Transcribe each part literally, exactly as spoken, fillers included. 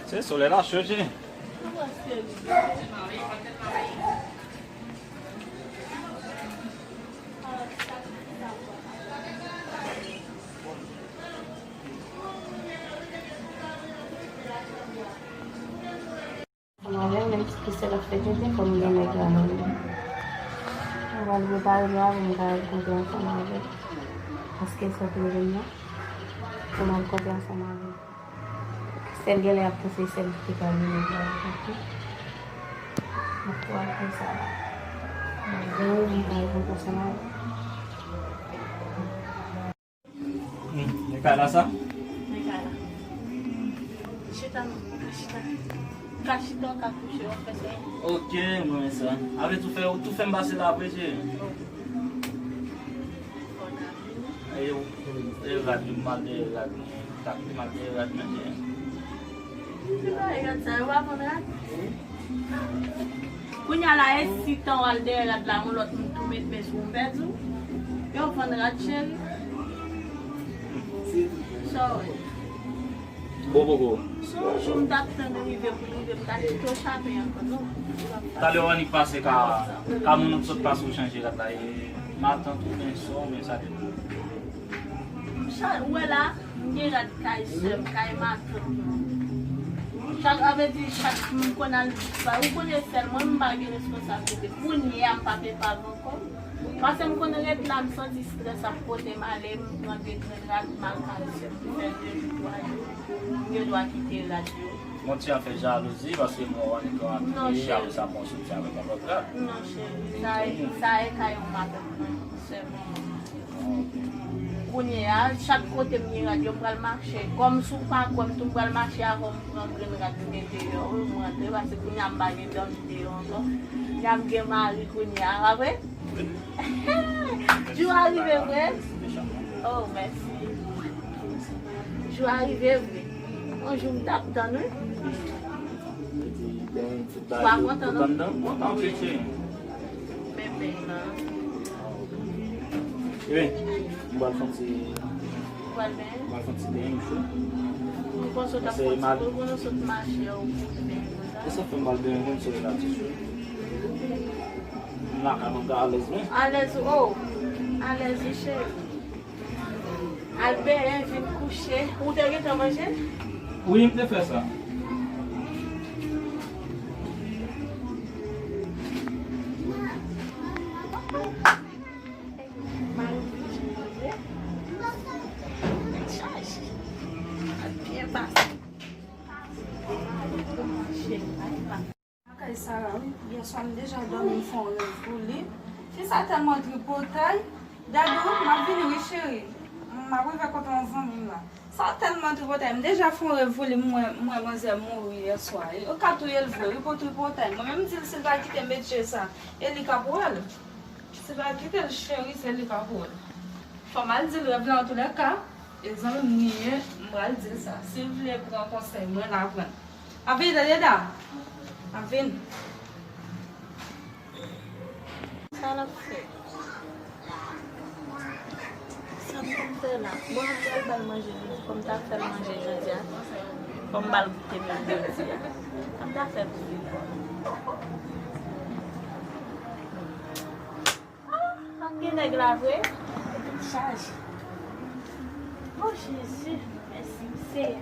Se solèy la cho, cheri. Ansanm avè l, menm si Christelle ap fè tenten, fò m gen nèg la nan men. Mwen pral prepare m la pou m ka rankontre ansanm avè l. Paske sòt leve m nan, pou m rankontre ansanm avè l. Christelle genlè ap panse se li ki te pral mennen l la, ok? Mwen pral fè sa la. Mwen gen yon moun m pral rankontre ansanm avè l. Hmm, e kay la sa? E kay la. Chita non, chita. Ka chita, ka kouche, w ap fè sa. Ok, mwen renmen sa. Avè tou fè, ou tou fè m pase la apre, cheri. E, e rad, m al dèyè rad, mwen. Tak, m al dèyè rad, men, cheri. Ki bagay rad sa, yo pa vann rad? Kounye a la, e si tan w al dèyè rad la, yon lòt moun tou met men sou w, m pèdi w. Yo vann rad, cheri. Sa w wè? Bon, bon, bon. Si yon jou m t ap tann rive pou l rive, m ta kite w chape ankò, non. Talè w annik pase ka, ka moun sot pase w chanje rad la, e matant ou byen sè w, men sa depann. Sa, ou wè la, m gen rad kay sè m, kay matant mwen. Chak, sa vle di, chak moun konn al, ou konnen sèl mwen, m pa gen responsablite. Kounye a, m pa pe pa ankò. Paske m konn ret la, m santi estrès ap pote m ale, m pran de grenn rad, m al kay sè m, m fè de jou, twa jou, m gen dwa kite rad yo. Mon ti an fè jalouzi, paske m wè w annik rantre, apre sa bon soti avèk yon lòt rad. Non, cheri, sa e, sa e kay yon matant mwen sèlman. Kounye a, chak kote m gen rad yo, m pral mache. Kòm si w pa kwè m tou, m pral mache avè w, m pran grenn rad m gen deyò, wi, m rantre, paske kounye a m pa gen dan m deyò ankò. Kounye a m gen mari kounye a, pa vre? Jou a rive vre? Oh, mèsi. Jou a rive vre. Yon jou m t ap tann, wi. Ou pa kontan, non? Kontan, wi, cheri. Men, men, non. Ebyen, m pral fè yon ti, m pral fè yon ti benyen, m cho. Ou panse w t ap pran ti po, ou sot mache, ou pou benyen konsa? E sa fè m pral benyen, konn solèy la ti cho. M lakay mwen, m ta alèz, wi. Alèz, oh. Alèz, wi, cheri. Al benyen, vin kouche. Ou te gentan manje? Wi, m te fè sa. Mari m vin chanje. Chanje. Al byen pase. Cheri, al pa. Lakay Sara, wi. Yèswa, m deja dòmi, m fè yon rèv pou li. Fi sa tèlman tripotay. Dadou, m ap vini wi, cheri. M ap rive kote yon zanmi m la. Sa tèlman tripotay. M deja fè yon rèv pou li, m wè, m wè manzè mouri yèswa. E, ou ka touye l vre, wi, pou tripotay. Mwen menm, m di l si l pa kite m met je sa, e li k ap wè l. Si l pa kite l, cheri, se li k ap wè l. Fò m al di l rèv la, antoulèka. E zanmi m li ye, m pral di l sa. Si l vle pran konsèy mwen, l a pran. Ap vini, tande, dam. Ap vini. Sa l ap fè? Sa m konn fè la? Bon, m pral ba l manje jodi. Fò m ta fè l manje jodi a. Fò m ba l goute mèkredi a. Sa m ta fè pou li? Ah, ap gen nèg la vre? Epi m chaje. Oh, Jezi, mèsi, Seyè.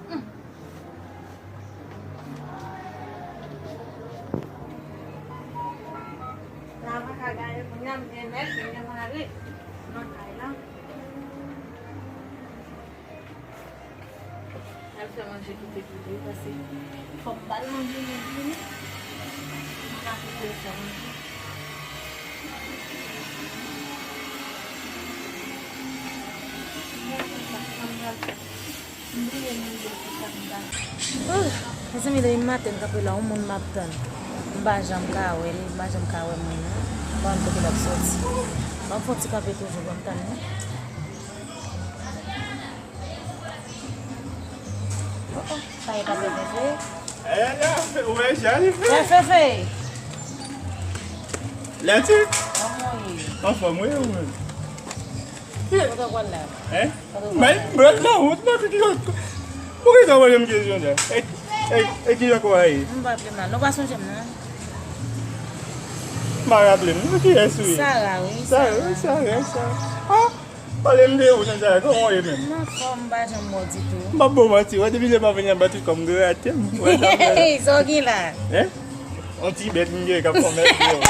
Hmm. Fè manje kite pou li, paske fò m ba l manje menm vini. M ka kite l fè manje. M bliye manje pou sa m ba l. Oh, mezanmi, depi maten m kanpe la, yon moun m ap tann. M pa janm ka wè li, m pa janm ka wè moun nan. M pa konn kote l ap soti. Ban m fè yon ti kanpe toujou, ban m tann li. Oh, oh, sa e pa Fefe. Eh, la, ou wè jan li fè? Wè Fefe. Lè ti? Kòman w ye? Anfòm, wi, ou menm? Kote w pral la? Hein? Kote w pral la? Mwen, mwen, nan wout, mwen, ki, ki, pou ki sa w poze m kesyon sa? E, e, e ki jan kò a ye? M pa ple mal. Nou pa sonje m, non? M pa raple m. Kiyès ou ye? Sara, wi, Sara. Sara, wi, Sara, Sara. Ah! Pale m de ou, Sandra, kòman w ye menm? M anfòm, m pa janm mò ditou. M p ap ba w manti, wè, depi lè m ap vini anba tout kò m grate m. Wè sa m fè la? Hey, sa w gen la? Hein? On ti bèt m gen k ap fè m mèt deyò.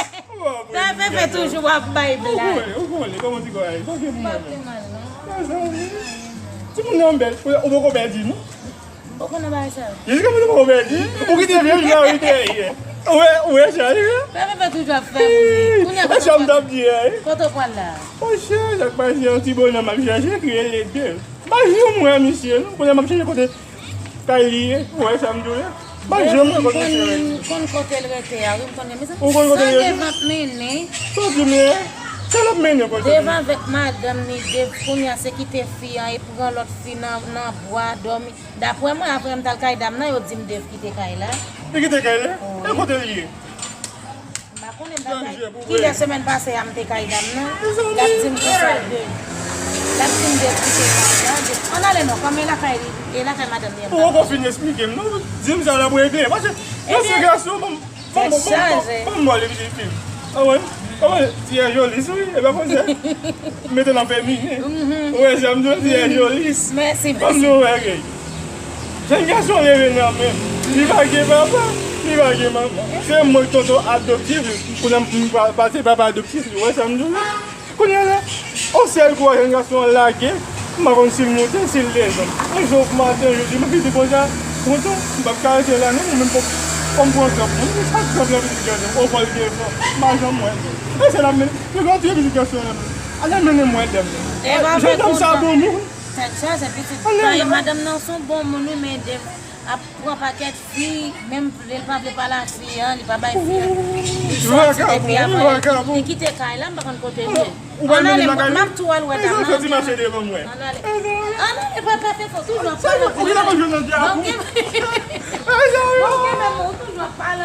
Sa fè fè toujou w ap bay blag. Ou konnen, ou konnen, kòman ti kò a ye? Sa w gen pou mwen menm? M pa ple mal, non. Wè sa w gen? Timoun nan bèl, ou poko pèdi, non? Ou konnen bagay sa yo? Jiska prezan ou pèdi, ou kite vye jan ou te ye. Ou wè, ou wè sa, wi. Fè, fè, fè toujou ap fè. Kounye a, kote w pral la? Kote w pral la? Monchè, sa k pase, yon ti bonòm m ap chache, ki rele Dev. M pa janm wè misye, non. Kounye a m ap chache kote kay li ye. Ou wè sa m di w la? M pa janm wè kote misye rete. M konn kote l rete a, wi, m konnen. Ou konn kote l rete? Sa Dev ap mennen. Sa w di m la? Sa l ap mennen kote? Dev avèk madanm ni, Dev kounye a se kite fi an e pran lòt fi nan, nan bwa, dòmi. Daprè mwen, apre m t al kay dam nan, yo di m Dev kite kay la. Li kite kay la? Wi. E kote l ye? M pa konnen, m pa kay. Kilè semèn pase a m te kay dam nan? L ap di m konsa. L ap di m Dev kite kay la. Ann ale non, kòm e lakay li, e lakay madanm li an. Ou poko fin esplike m, non? Di m sa l ap regle. Paske, nan se gason, bon, Tèt chaje. Ban m ba w li pitit fi m. A wè? A wè? Ti yè joli, wi. E pa konsa. Mete l an feminen. Ou wè sa m di w? Ti yè joli. Mèsi, mèsi. Ban m di w yon bagay. Jèn gason leve nan men m. Li pa gen papa, li pa gen manman. Se mwen ki tonton adoptif li. Kounye a m pa, pa se papa adoptif li. Ou wè sa m di w la? Kounye a la, on sèl kou a jèn gason an lage, m pa konn si l moute, si l desann. On jou maten, jodi, m ap di konsa, tonton, m p ap ka rete la non, ou menm fò, fò m pran kanp mwen. Sa kanp la pitit gason, o fò l devan, m pa janm wè l. E se la menm, yo ka tiye pitit gason an. Ann al mennen mwen dam nan. Jan dam sa bon moun. Tèt chaje, pitit. Ann al. Madanm nan se yon bon moun, wi, men Dev ap pran pakèt fi, menm vle l pa vle pale ak fi an, li pa bay fi an. Li sòti depi avan, li kite kay la, m pa konn kote l ye. Ann ale, m ap tou al wè dam nan. Ann ale. Ann ale, pa, pa fè fo, toujou ap pale. Bon, gen, bon, gen menm, ou toujou ap pale.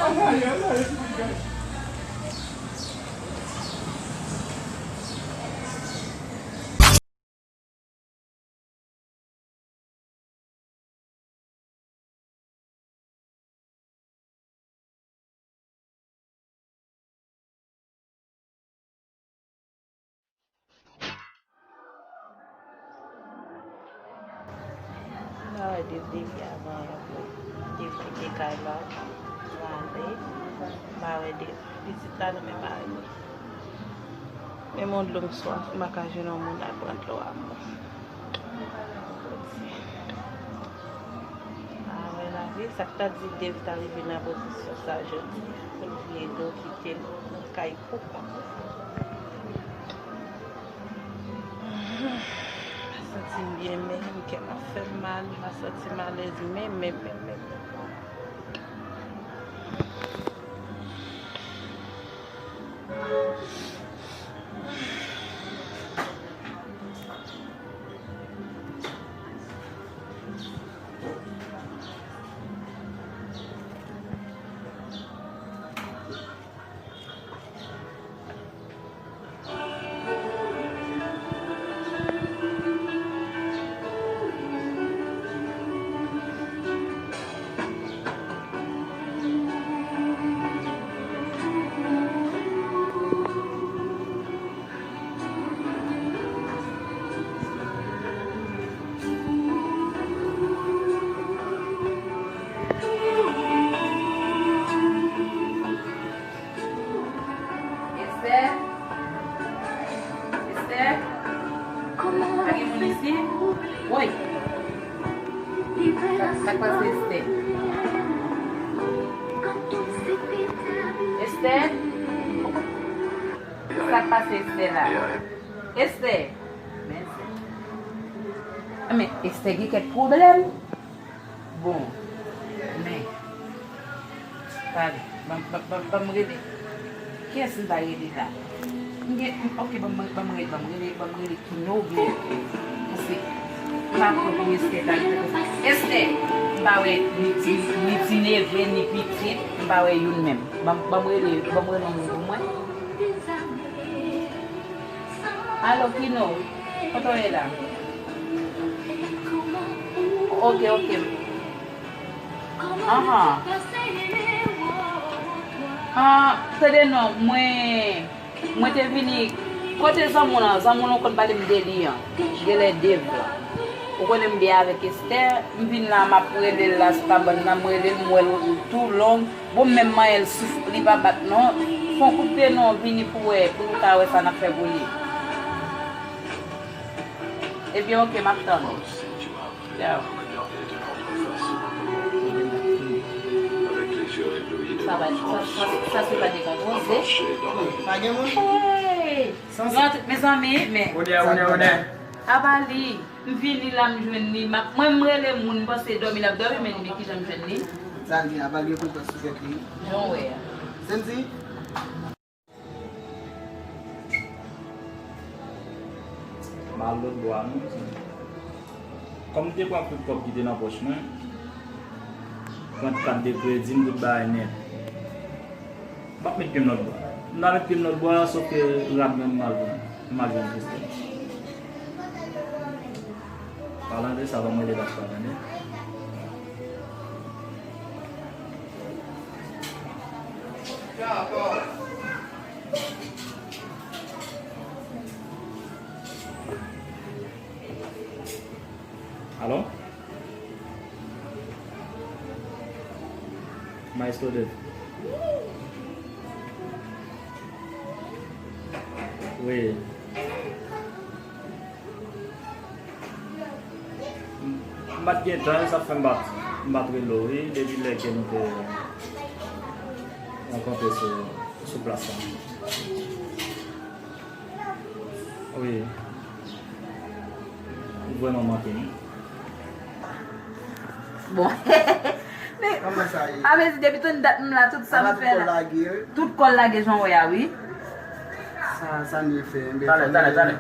M pa wè Dev depi avan yè. Dev kite kay la, l ale. M pa wè Dev. Pitit la nan men mari l. Menm yon dlo m swaf, m pa ka jwenn yon moun al pran dlo a mwen. Mwen wè lavi, sa k ta di Dev ta rive nan pozisyon sa jodi a, pou l vire do kite l nan kay pou kont. M pa santi m byen menm, kè m ap fè m mal, m pa santi m alèz menm, menm, menm, menm, menm. Sa k pase, Estè? Estè? Sa k pase, Estè, la? Estè? Men, men Estè gen kèk pwoblèm. Bon, men, pale, ban, ban, ban, ban m rele. Kiyès m ta rele la? M gen, m, ok, ban m, ban m rele, ban m rele, ban m rele Kino oubyen Pise. M pa pran pou Estè ta rele konsa. Estè, m pa wè ni, ni, ni ti neve, ni pitit, m pa wè youn menm. Ban m, ban m rele, ban m rele yon moun pou mwen. Alo, Kino, kote w ye la? Ok, ok. Anhan. Ah, tande non, mwen, mwen te vini kote zanmi w lan, zanmi w lan ou konn pale m de li an. Genlè Dave la. Ou konnen m byen avèk Estè, m vin la, m ap rele l la sou kabann nan, m rele l, m wè l tou long. Bon, m menm manyen l souf, li pa bat non. Fè yon kout pye non, vini pou wè, pou nou ka wè sa n ap fè pou li. Ebyen, ok, m ap tann ou. Ciao. Sa va, sa, sa, sa se pa dekonpoze. Pa gen moun. Hey! Rantre, mezanmi, men. Onè, onè, onè. Apa li, m vini la, m jwenn li. M ap, mwen, m rele moun, m panse dòmi l ap dòmi, men, men kijan m jwenn li? Sa l gen, apa l gen konprann sou tèt li? Jan w wè a. Senn di? M al lòt bò a non. Kòm m te pran tout kòb ki te nan pòch mwen, pran kat de kredi m, tout bagay nèt. M p ap met pye m lòt bò. M ta met pye m lòt bò a, sòf ke rad mwen m al pran. M al jwenn Kristèl. Palan de sa, ban mwen de dat pa tande. Alo? Maestro Dave. Wi. M, m pa t gen tan, sa fè m pa t, m pa t rele w, wi, depi lè ke nou te rankontre sou, sou plas la. Wi. Ou vrèman manke m. Bon. Men, kòman sa ye? A vle di, depi tann dat m la, tout sa m fè la, tout kò l lage jan w wè a, wi. Sa, sa m ye fè, m Talè, talè, talè.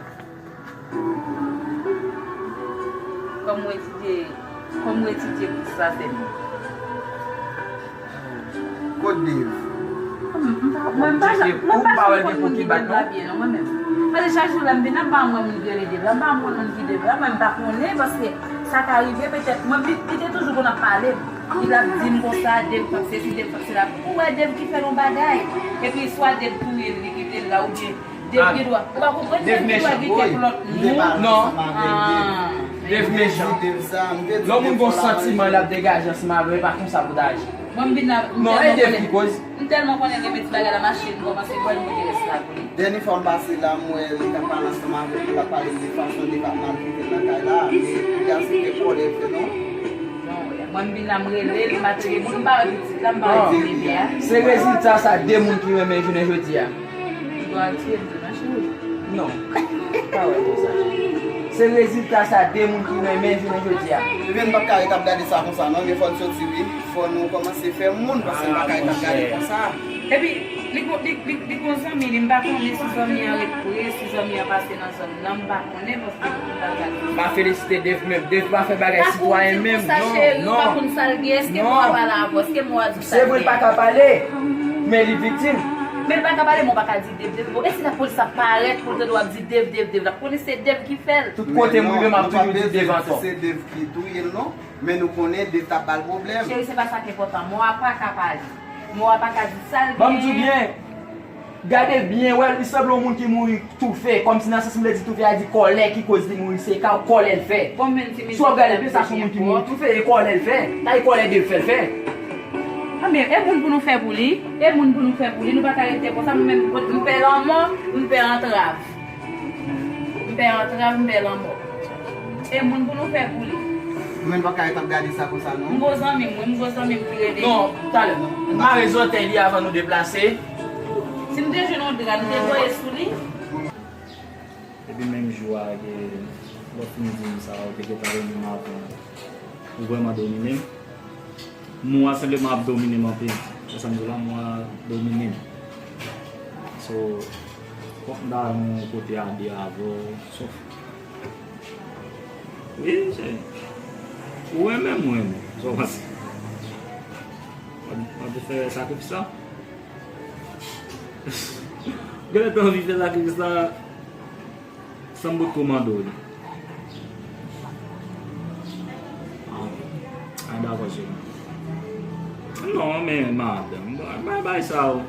Kòm w etidye, kòm w etidye pou sa, sè m. Kot Dave? Mwen, mwen pa, mwen pa, mwen pa janm konn moun ki Dave la byen, non, mwen menm. Paske chak jou la, m vin la, m pa wè moun ki rele Dave la, m pa konn moun ki Dave la, mwen, m pa konnen, paske sa ka rive, petèt, mwen, li, li te toujou konn ap pale m. Li t ap di m konsa, Dave p ap sesi, Dave p ap sela. Ou wè Dave ki fè l yon bagay, epi swa Dave touye l, li kite l la, oubyen Dave gen dwa. Ou pa konprann, Dave gen dwa gen kèk lòt moun. Non. Dave mechan. Lè yon moun gon santiman, l ap degaje ansanm avè w, e pa konsa pou w ta aji. Mwen, m vin la, m tèlman konnen, m tèlman konnen l renmen ti bagay la mache, m kòmanse kwè l mete rès la pou li. Dènye fwa m pase la, m wè li t ap pale ansanm avè m, l ap pale m de fason Dave ap maltrete l nan kay la, men kounye a se kèk kòlè l fè non. Mwen, m vin la, m rele l, m pa tande moun, m pa wè pitit la, m pa wè ti bebe a. Se rezilta sa de moun ki renmen jounen jodi a. Li dwe al tiye m tou, non, cheri. Non. Pa wè konsa. Se rezilta sa de moun ki renmen jounen jodi a. Ebyen, m p ap ka ret ap gade sa konsa, non, men fò n soti, wi. Fò nou kòmanse fè moun, paske m pa ka ret ap gade konsa. Epi, li gon, li, li, li gon zanmi li, m pa konnen si zanmi an ret pre, si zanmi an pase nan zòn nan, m pa konnen, paske m pa gade. M pa felisite Dave menm. Dave pa fè bagay sitwayen menm. Non, non. Pa konn di konsa, cheri, ou pa konn sa l gen, èske mò a pale avè w, èske mò a di w sa l gen? Se vre, l pa ka pale, men li viktim. Men l pa ka pale, men w pa ka di Dave, Dave. Bon, e si lapolis ap parèt pou l tande w ap di Dave, Dave, Dave la? Konnen se Dave ki fè l. Tout kote m rive, m ap toujou di Dave ankò. Se Dave ki touye l, non? Men nou konnen Dave t ap ba l pwoblèm. Cheri, se pa sa k enpòtan. Mò a pa ka pale. Mò a pa ka di sa l gen. Ban m di w byen, gade l byen, wè, li sanble yon moun ki mouri toufe. Kòmsi nan sans m vle di toufe a, di kòlè ki koz li mouri, se ka kòlè l fè. Si w ap gade l byen, sa se yon moun ki mouri toufe, e kòlè l fè. Sa e kòlè Dave fè l fè. Anben, e moun pou nou fè pou li, e moun pou nou fè pou li, nou pa ka rete konsa, mwen menm, m pè lanmò, m pè antrav. M pè antrav, m pè lanmò. E moun pou nou fè pou li. Mwen pa ka ret ap gade sa konsa non. M gon zanmi m, wi, m gon zanmi m ki rele. Non, talè non. Mare zòtèy li avan nou deplase. Si m te jwenn yon dra, m te voye sou li. Epi menm jou a, ke lè w fin di m sa, ou te gentan renmen m avan. Ou vrèman domine m. Mo a senpleman ap domine m anpil. Wè sa m di w la, mo a domine m. So, fòk m ta yon kote a de avè w. So, wi, se, ou renmen m, ou renmen m. Sa w panse? W ap, w ap fè sakrifis la? Gen lè w anvi fè sakrifis la san m potko mande w li. Ah, ah, dakò, cheri. Non, men madanm, bay, bay sa, o.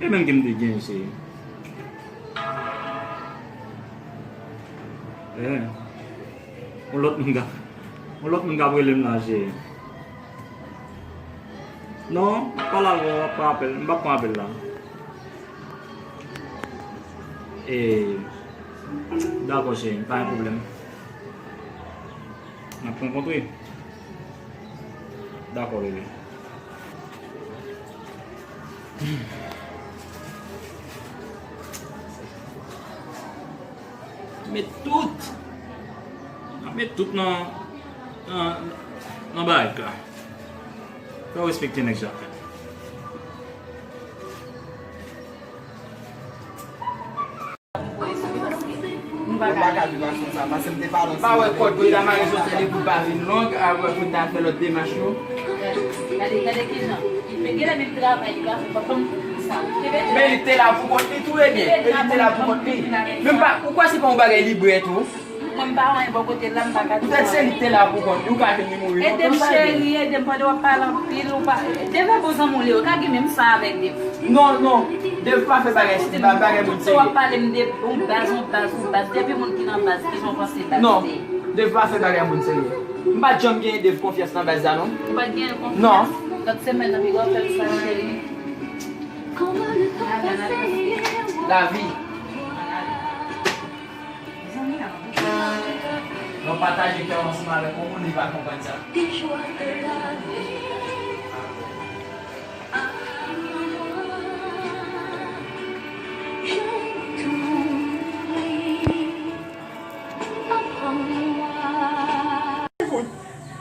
E menm ke m te gen, cheri. Eh. Yon lòt moun ka, yon lòt moun ka rele m la, cheri. Non, m ap pale avè w, m ap pran apèl, m p ap pran apèl la. E, dakò, cheri, pa gen pwoblèm. N ap rankontre. Dakò, bebe. Met tout. N ap met tout nan, nan, nan bagay la. Fè w respekte nèg sa. Nou pa ka viv ansanm sa, paske m te pale ansanm avèk li. M pa wè kòd pou ta mare sou tèt li pou l pa vin long, apre pou ta fè lòt demach yo. Gade, gade kijan. Li fè, genlè menm travay li pa fè, papa m pou sa. Men li te la pou kont li tou, ebyen. E li te la pou kont li. Men m pa, ou kwè se pa yon bagay li bwè tou? Mwen, m pa wè anyen bò kote l la, m pa ka di. Petèt se li te la pou kont li, ou ka vin li mouri. Ede m, cheri, ede m, pandan w ap pale anpil, ou pa, Dave bon zanmi w li ye, ou ka gen menm sa avèk Dave. Non, non, Dave pa fè bagay, bagay moun serye. Sa w ap pale m de yon baz, yon baz, yon baz. Depi moun ki nan baz, kijan w panse baz te ye? Non, Dave pa fè bagay moun serye. M pa t janm gen Dave konfyans nan baz la, non. Ou pa t gen konfyans? Non. Lòt semèn nan, piga w fè m sa, cheri. Lavi. Lè w pataje kè w ansanm avèk yon moun, li va konprann sa.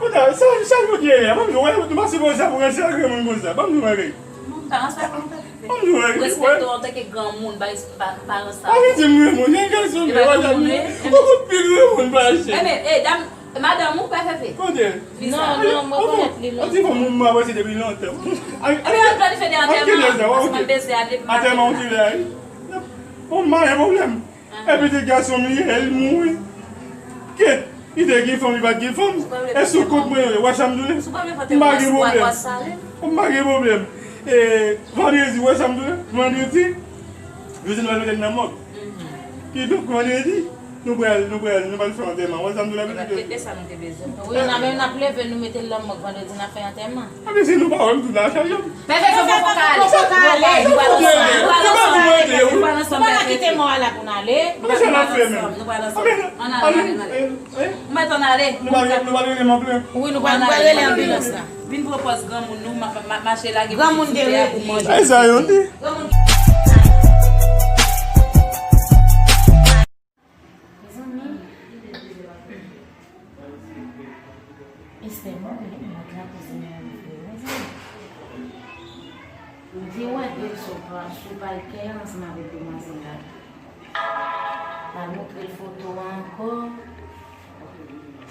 Kounye a, sa, sa nou gen la, ban m jwe, nou pa sipoze ap ranse ak granmoun konsa, ban m jwe avè l. Non, m pa ranse ak ou, m pa fè. Ban m jwe avè l, respekte w antanke granmoun, ba, ba, ba ranse ak ou. Ou di m granmoun, yon gason, men madanm ou, ou kout pil granmoun, pa chè. Enben, e, dam, madanm ou, pa fè fè. Kote? Non, non, mwen konèt li lontan. Ou di bon, moun m ap wè se depi lontan. Enben, an planife de antèman, paske mwen bezwen ale. Antèman ou ki lè a, wi. Bon, m pa gen pwoblèm. Epi ti gason m li ye, li mouri. Kèt, li te gen fanm, li pa t gen fanm. E sou kont mwen yo ye, w wè sa m di w la? M pa gen pwoblèm. M pa gen pwoblèm. E, vandredi, w wè sa m di w la? Vandredi, jodi nou al mete l nan mòg. Kidonk, vandredi, nou pral, nou pral, nou pral fè antèman. W wè sa m di w la, pitit? Kèt, e sa nou te bezwen. Wi, n a, men n ap leve, nou mete l nan mòg vandredi, n ap fè antèman. Anben si nou pa wè m tou nan chaj yo. Pèfè, fò, fò, fò ka ale. Fò ka ale. Nou pral ansanm. Nou pral ansanm. Nou pral ansanm. Ou pa ka kite mò a la pou n ale. Nou pral ansanm. Nou pral ansanm. Ann ale, ann ale, ann ale. Ou mèt ann ale. Nou pral, nou pral rele anbilans. Wi, nou pral, nou pral rele anbilans la. Vin pran pòz granmoun nou, ma-, ma-, mache lage pitit sou tè a pou manje. Ay, sa yo di. Granmoun. Mezanmi, Esther mouri, mwen te akoze nan yon videyo, mezanmi. Ou di wè, e sou pa, sou pa l kè ansanm avèk demwazèl la. L al montre l foto a ankò,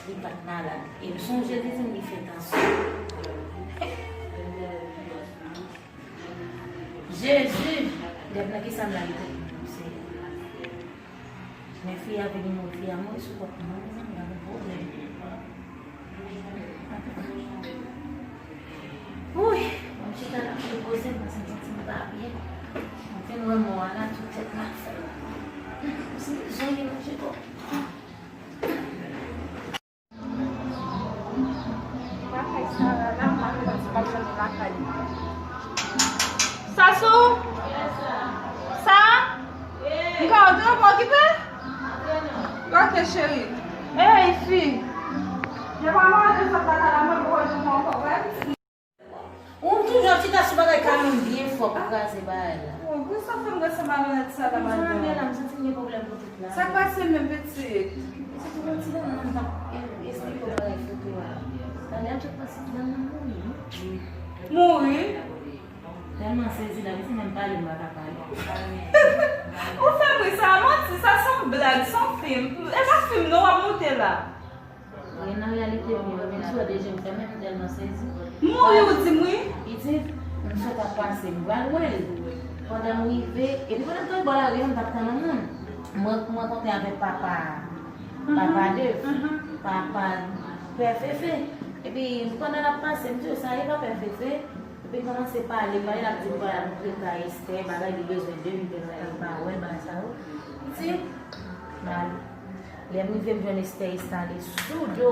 li pa t malad. E m sonje li di m li fè tansyon. Jezi! Gad nan kisa m lage tèt mwen, Senyè. Men fi a vini, mwen, fi a mouri sou kont mwen, mezanmi, la gen pwoblèm. Wouy! Mwen chita la, mwen poze m, paske m santi m pa byen. Mwen fin wè mò a la, tout tèt la fè. Mwen santi m zonbi manje kò. Lakay Sara la, m pa konnen si m ap jwenn lakay. Sasou? Sa? M ka ou te okipe? Ok, cheri. Ey, fi. Depi mwen te sot lakay la, mwen poko janm wè w ankò, vre? Ou toujou ap chita sou bagay kamyon byen fò pou kraze bagay la. Bon, pou sa fè m resonn malonèt sa la, madanm? Mwen m santi m gen pwoblèm pou tout la. Sa k pase menm, pitit? Se pou yon ti dam nan m t ap e-, esplike w bagay foto a. Tande, m sot panse ti dam nan mouri, wi. Mouri? Tèlman sezi la, pitit, menm pale m pa ka pale. Ou fè m ri, sa manti, sa se yon blag, se yon fim. E pa fim non w ap monte la. E nan reyalite, wi, menm si w wè de je m fèmen, m tèlman sezi. Mouri, ou di m wi? Pitit, m sot ap pase, m pral wè l. Pandan m rive, epi pandan m t anba lari a, m t ap tann yon moun. Mwen, mwen rankontre avèk papa, papa Dev, papa Pè Fefe. Epi pandan l ap pase, m di, "Sa e pa Pè Fefe?" Epi l kòmanse pale, pale, l ap di m, "Pral montre kay Esther, bagay li bezwen de m, li bezwen de m, pa wè l, bagay sa yo." M di, "Mal." Lè m rive, m jwenn Esther enstale sou do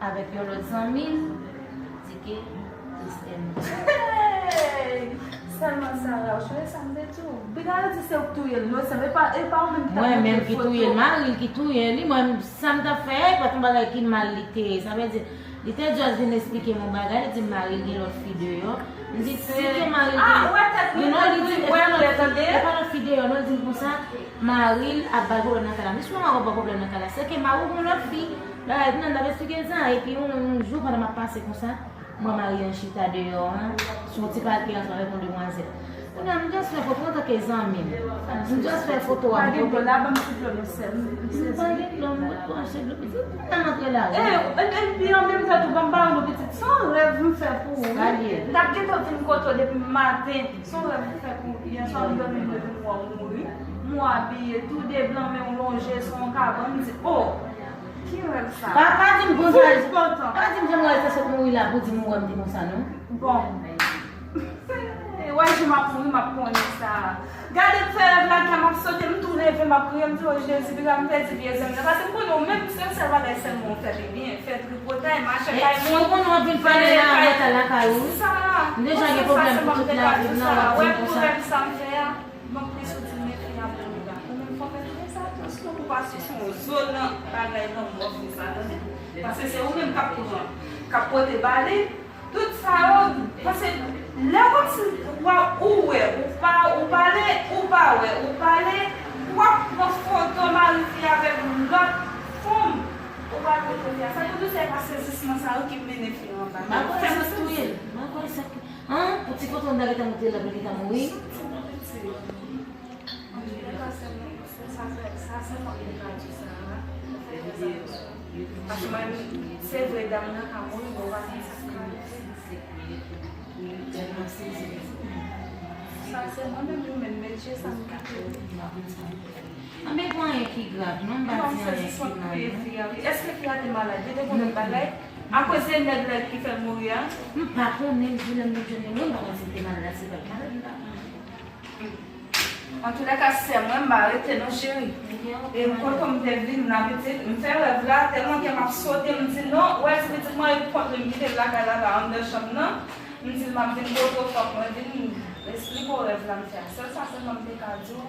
avèk yon lòt zanmi l, di ke Esther mouri. Hey! Sèlman Sarah, ou sonje sa m te di w? Piga yo di se ou k touye l, non, se, e pa, e pa ou menm ki t ap montre foto. Mwen menm ki touye l, mari l ki touye li, mwen, sa m t ap fè a, e pa t yon bagay ki mal li te ye. Sa vle di, li te just vin esplike m yon bagay, li di m mari l gen lòt fi deyò. M di, si ke mari l gen, ah, ou wè tèt mwen, non, li di, e pa lòt fi, e pa lòt fi deyò, non, li di m konsa, mari l ap bay pwoblèm nan kay la. M di, si manman w ap bay pwoblèm nan kay la, se ke mari w gen lòt fi. Bagay, nan, m t ap esplike l sa, epi yon, yon jou, pandan m ap pase konsa, mwen mari an chita deyò a, sou yon ti pake ansanm avèk yon demwazèl. Kounye a, m just fè foto antanke zanmi m. M just fè foto a. Pa gen dlo la, ban m ti dlo non sèl. M pa gen dlo, m ret branche dlo pitit. Kounye a m antre la, wi. E, e, epi an menm tan tou, ban m ba w dlo pitit. Se yon rèv m fè pou ou, wi. M t ap gentan vin kote w depi maten. Se yon rèv m fè pou ou. Yè swa m dòmi, m leve, m wè w mouri. M wè w abiye tou de blan, men w lonje sou yon kabann, m di, oh! Ki rèv sa? Pa, pa di m konsa. Pa di m jan m wè sa sot mouri la pou di m ou wè m te konsa, non. Bon. Wè jan m ap mouri, m ap konnen sa. Gade m fè rèv la, kè m ap sote, m tou leve, m ap kriye, m di, "O Jezi, piga m pèdi vye zanmi nan." Paske m konnen ou menm, se yon sèl bagay sèlman ou fè, li byen, fè tripotay, mache kay moun. E si w konnen w ap vin pale la, mwen ta lakay ou. M deja gen pwoblèm pou tout lavi m nan, w ap di m konsa. Wè pou rèv sa m fè a. Bon, plis ou di m men fi a pou ou la. Ou menm fò fè tout sa, tout sa pou pa sou son zo nan bagay nan mò fi sa, tande? Paske se ou menm k ap pran, k ap pote ba li. Tout sa yo, paske lè kòmsi ou pa, ou wè, ou pa, ou pale, ou pa wè, ou pale, w ap pran foto mari fi avèk lòt fanm, ou pral montre fi a. Sa yo di se pa sezisman sa yo ki mennen fi an anba. M pa kwè se touye l. M pa kwè se An, pou ti foto m ta gentan montre l la pou li ta mouri. Paske mwen, se vre, dam nan ka mouri, men w pa konn sa k rive. Sa se mwen menm, mwen menm, metye sa m kite. Anben, pa anyen ki grav, non, m pa di anyen ki mal, non. Èske fi a te malad? Li te konnen bagay? Akoz se nèg la ki fè l mouri a? M pa konnen, m di lè m te jwenn li, mwen m pa konn si l te malad, si l pa t malad, m pa konnen. Antoulèka, sè mwen, m pa rete non, cheri. E kote m te vin la, pitit, m fè rèv la, tèlman kè m ap sote, m di non, ou wè ti pitit mwen, e kontre m kite l lakay la, la anndan chanm nan. M di l m ap vin poto, fòk mwen vin esplike w rèv la m fè a. Sèl sa sèlman m te ka di w.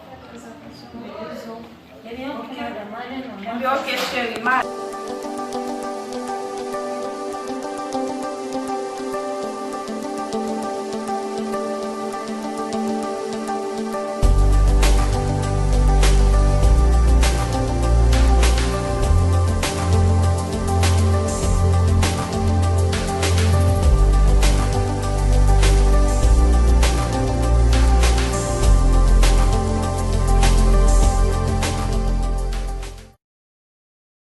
Fè trè atansyon nan rezo. Ebyen, oke, madanm, m ale non. Ebyen, oke, cheri, m ale.